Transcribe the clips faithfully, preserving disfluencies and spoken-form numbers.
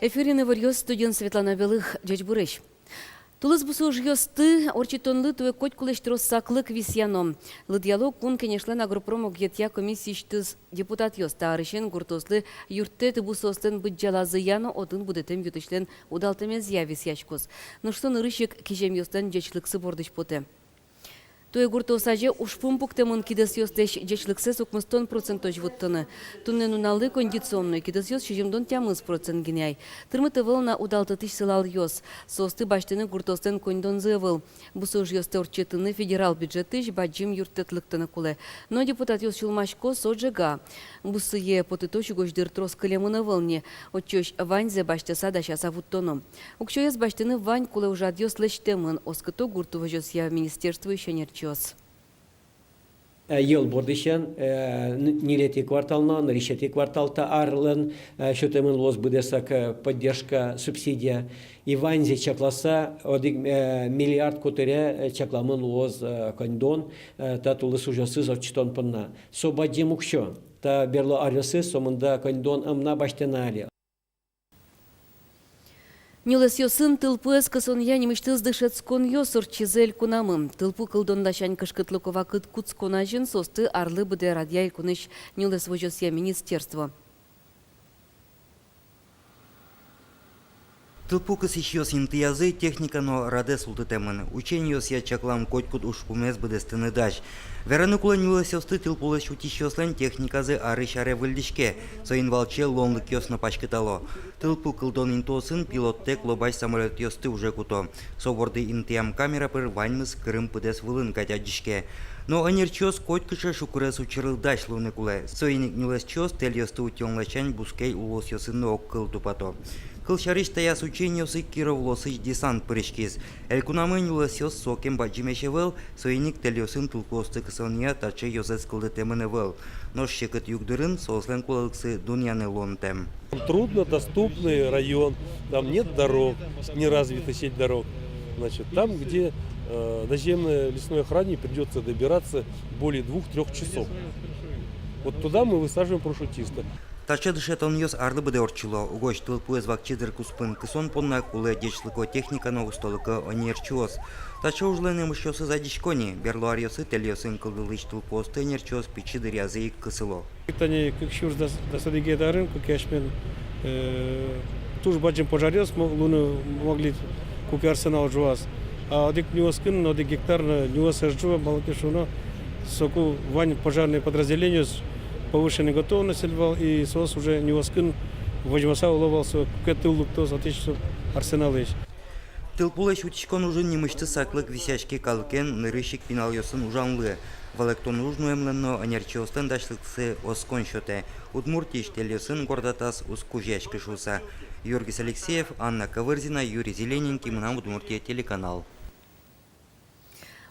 Эфирын иворъёс, студиын Светлана Белых. Ӟечбуресь! Тулыс бусы ужъёсты ортчытонлы туэ котькулэсь трос саклык висъяно. Лыдъяло Кун Кенешлэн агропром огъетъя комиссиысьтыз депутатъёс. Та арысен гуртоослы юрттэт бусыослэн быдӟалазыя но отын будэтэм ю-тысьлэн удалтэмезъя висъяськоз. Нош со нырысь ик киземъёслэн ӟечлыксы бордысь потэ. Туэ гуртоос азе ужпум пуктэмын кидысъёслэсь ӟечлыксэс укмыстон процентозь вуттыны. Туннэ нуналлы кондиционной кидысъёс сизьымдон тямыс процент гинэ ай. Тырмыт ӧвӧл на удалтытӥсь сылалъёс. Соосты басьтыны гуртоослэн коньдонзы ӧвӧл. Бусы ужъёсты ортчытыны федерал бюджетысь бадӟым юрттэт лыктыны кулэ. Но депутатъёс сюлмасько, со ӝега. Бусые потытозь угось дыр трос кылемын ӧвӧл ни. Отчыозь ваньзэ басьтыса, дасяса вуттоно. Уксёез басьтыны вань кулэ ужрадъёс лэсьтэмын, оскыто гурт возёсъя министерствоысь ӧнерчиос. Э, йӧл бордысен, э, н-, ньылетӥ квартал но нырысетӥ квартал та арлэн, э, сётэмын луоз быдэсак, э, поддержка, субсидия. И ваньзэ чакласа, одӥг, э, миллиард котыре, э, чакламын луоз, э, коньдон, э, та тулыс ужъёсыз ортчытон понна. Со бадӟым уксё. Та берло аръёсы сомында коньдон ӧм на басьтэ на али. Нюлэсъёсын тылпуэз кысонъя нимысьтыз дышетсконъёс ортчизы элькунамы. Тылпу кылдон дасянь кышкытлыко вакыт кутскон азьын соосты арлы быдэ радъя элькунысь нюлэс возёсъя министерство. Тылпу кысӥсьёс интыязы техника но радэ султытэмын. Учениосъя чаклам котькуд ужпумез быдэстыны дась. Вераны кулэ, нюлэсъёсты тылпулэсь утисьёслэн техниказы арысь аре выльдӥське. Соин валче луонлыкъёс но паськытало. Тылпу кылдон интыосын пилоттэк лобась самолётъёсты уже куто. Со борды интыям камера пыр ваньмыз кырым пыдэс вылын кадь адӟиське. Но ӧнерчиос котькыӵе шукырес учырлы дась луыны кулэ. Соин ик нюлэсчиос тэльёсты утён ласянь бускель улосъёсын но огкыл тупато. Кылсярысь, таяз учениосы Киров улосысь десант пыриськиз. Элькунамы нюлэсъёс сокем бадӟымесь ӧвӧл, соин ик тэльёсын тылпуосты кысонъя таӵе ёзэз кылдытэмын ӧвӧл. Нош секыт югдурын соослэн кулэлыксы дунъяны луонтэм. Труднодоступный район, там нет дорог, неразвитая сеть дорог. Значит, там, где, э, наземной лесной охране придётся добираться более двух-трёх часов. Вот туда мы высаживаем парашютиста. Таӵе дышетонъёс арлы быдэ ортчыло. Угось тылпуэз вакчи дыр куспын кысон понна кулэ ӟечлыко техника но устолыко ӧнерчиос. Таӵе ужлэн эмъясьёсыз адӟисько ни. Берло аръёсы тэльёсын кылдылӥсь тылпуосты ӧнерчиос пичи дыръязы ик кысыло. Тани кык сюрс дас, дас одӥгетӥ арын, куке асьмелэн, э, туж бадӟым пожаръёс мо-, луыны могли, куке арсенал ӝуаз. А одӥг нюлэскын но, одӥг гектар но нюлэс ӧз ӝуа, малы ке шуоно, соку вань пожарный подразделениос повышенной готовности вал, и соос уже нюлэскын возьмаса уло вал со, куке тыл лыктоз отысь со арсеналысь. Тылпулэсь утиськон ужын нимысьтыз саклык висъяське калыкен, нырысь ик пиналъёсын ужанлы. Валэктон уж нуэмлэн но ӧнерчиослэн дасьлыксы оскон сётэ. Удмуртиысь тэльёсын горд атас уз кузъяськы шуыса. Юргис Алексеев, Анна Ковырзина, Юрий Зелененький, «Мынам Удмуртие» телеканал.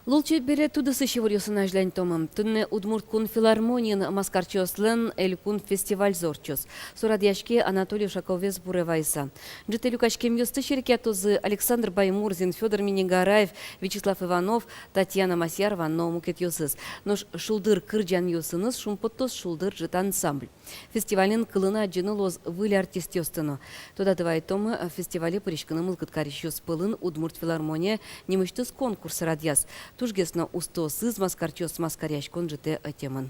Лулчеберетъёсысь иворъёсын азьланьтомы. Туннэ Удмурт кун филармониын маскарчиослэн элькун фестивальзы ортчоз. Со радъяське Анатолий Ушаковез буре вайыса. Ӝытэ люкаськемъёсты серекъятозы Александр Баймурзин, Фёдор Миннигараев, Вячеслав Иванов, Татьяна Масьярова но мукетъёсыз. Нош шулдыр кырӟанъёсыныз шумпоттоз «Шулдыр ӝыт» ансамбль. Фестивальын кылыны адӟыны луоз выль артистъёсты но. Тодады вайытомы, фестивале пыриськыны мылкыд карисьёс пӧлын Удмурт филармония нимысьтыз конкурс радъяз. Тужгес но устоосыз маскарчиос маскаръяськон ӝытэ ӧтемын.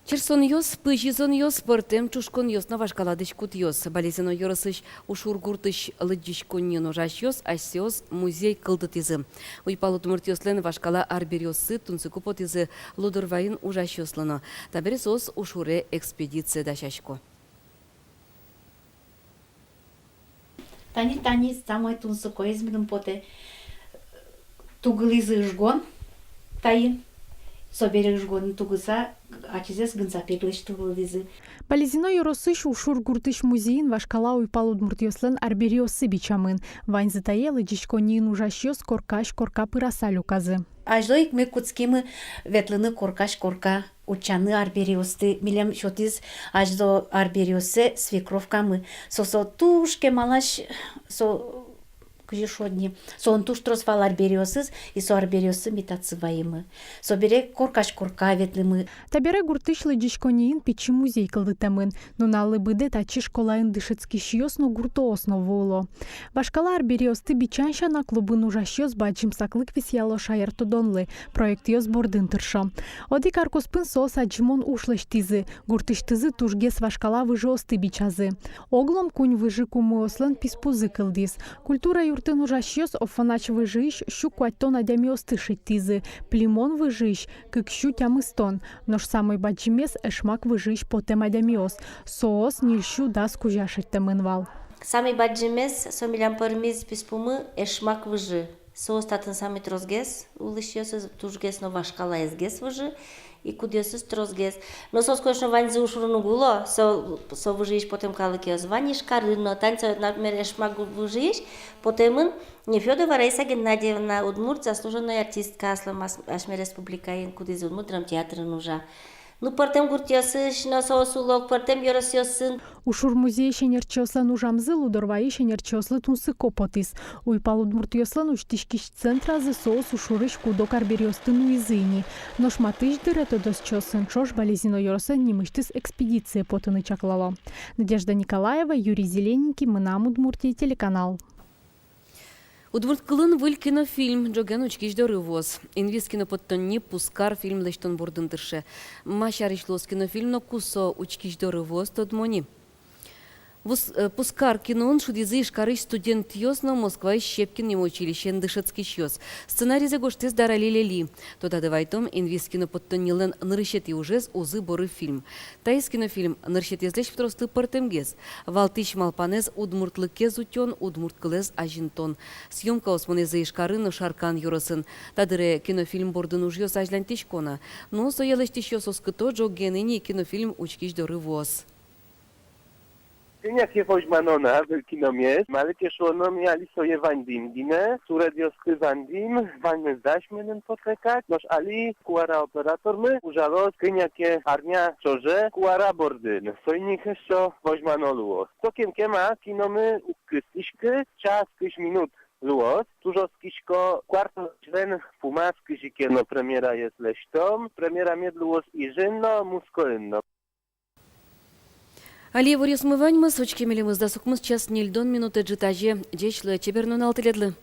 Черсонъёс, пызь изонъёс, пӧртэм ӵушконъёс но вашкала дӥськутъёс. Балезино ёросысь Ушур гуртысь лыдӟиськонниын ужасьёс асьсэос музей кылдытӥзы. Уйпал удмуртъёслэн вашкала арбериоссы тунсыко потӥзы Лудорвайын ужасьёслы но. Табере соос Ушуре экспедицие дасясько. Тани, тани самой тунсыкоез мыным потэ. Тугылӥзы ыжгон таин. Собере ыжгонын тугыса, ачизэс гынзапеглэсь тугылӥзы. Балезино ёросысь Ушур гуртысь музейын вашкала уйпал удмуртъёслэн арбериоссы бичамын. Ваньзы тае лыдӟиськонниын ужасьёс коркась корка пыраса люказы. Азьло ик ми кутскимы ветлыны коркась корка, утчаны арбериосты. Милем сётӥз азьло арбериоссэ свекровкамы. Со, со туж кемалась, со Кызьы шуод ни, солэн туж трос вал арбериосыз, и со арбериосыз ми татчы ваимы. Собере коркась корка ветлӥмы. Табере гуртысь лыдӟиськонниын пичи музей кылдытэмын. Нуналлы быдэ татчы школаын дышетскисьёс но, гуртоос но вуыло. Вашкала арбериосты бичан сяна клубын ужасьёс бадӟым саклык висъяло шаертодонлы, проектъёс бордын тыршо. Одӥг ар куспын соос адӟымон уж лэсьтӥзы, гуртысьтызы тужгес вашкала выжыосты бичазы. Оглом куинь выжыкумыослэн писпузы кылдӥз. Культура юртын ужасьёс Офанач выжыысь сю куатьтон адямиосты шедьтӥзы, Плимон выжыысь кык сю тямыстон. Нош самой бадӟымез Эшмак выжыысь потэм адямиос. Соос ньыль сю дас кузя шедьтэмын вал. Самой бадӟымез, со милям пӧрмиз писпумы, Эшмак выжы. Соос татын самой тросгес улӥсьёсыз, тужгес но вашкалаезгес выжы, и кудъёсыз тросгес. Но соос, конечно, ваньзы Ушурын уг уло, со, со выжыысь потэм калыкъёс вань Ижкарын но. Тани со, например, Эшмак выжыысь потэмын Нефёдова Раиса Геннадьевна, удмурт заслуженной артистка, аслам ас-, асьме республикаын, кудӥз удмурт драмтеатрын ужа. Ну, пӧртэм гуртъёсысь но соос уло, пӧртэм ёросъёсын. Ушур музейысь ӧнерчиослэн ужамзы Лудорвайысь ӧнерчиослы тунсыко потӥз. Уйпал удмуртъёслэн усьтӥськись центразы соос Ушурысь куд-ог арбериосты нуизы ини. Нош матысь дыре тодосчиосын ӵош Балезино ёросэн нимысьтыз экспедицие потыны чаклало. Надежда Николаева, Юрий Зелененький, «Мынам Удмуртие» телеканал. Удмурт кылын выль кинофильм ӝоген учкись доры вуоз. Инвис кинопоттонни «Пузкар» фильм лэсьтон бордын тырше. Ма сярысь луоз кинофильм но ку со учкись доры вуоз, тодмо ни. Вуз-, э, «Пузкар» киноын шудӥзы Ижкарысь студентъёс но Москваысь Щепкин нимо училищеын дышетскисьёс. Сценаризэ гожтӥз Дарали Лели. Тодады вайтом, «Инвис» кинопоттоннилэн нырысетӥ ужез «Узы-боры» фильм. Таиз кинофильм нырысетӥезлэсь трослы пӧртэмгес. Валтӥсь малпанэз — удмуртлыкез утён, удмурт кылэз азинтон. Съёмкаос мынӥзы Ижкарын но Шаркан ёросын. Та дыре кинофильм бордын ужъёс азьланьтӥсько на. Но сое лэсьтӥсьёс оскыто, ӝоген ини кинофильм учкись доры вуоз. Кӧня ке возьмано на выль киномес, малы ке шуоно, ми али сое вандӥм гинэ, суредъёсты вандӥм, ваньмыз дась мыным потрекать, нош али куара оператормы ужалоз кӧня ке арня ӵоже куара бордын, соин ик эшшо возьмано луоз. Сокем кема киномы уг кыстӥськы, час кызь минут луоз, туж оскисько, куартолэзьлэн пумаз кызьы ке но премьераез лэсьтом, премьера мед луоз Ижын но, Мускоын но. Али иворъёсмы ваньмыз, учке милемыз дас укмыс час ньыльдон минуте ӝытазе. Ӟеч луэ, чебер нунал тӥледлы.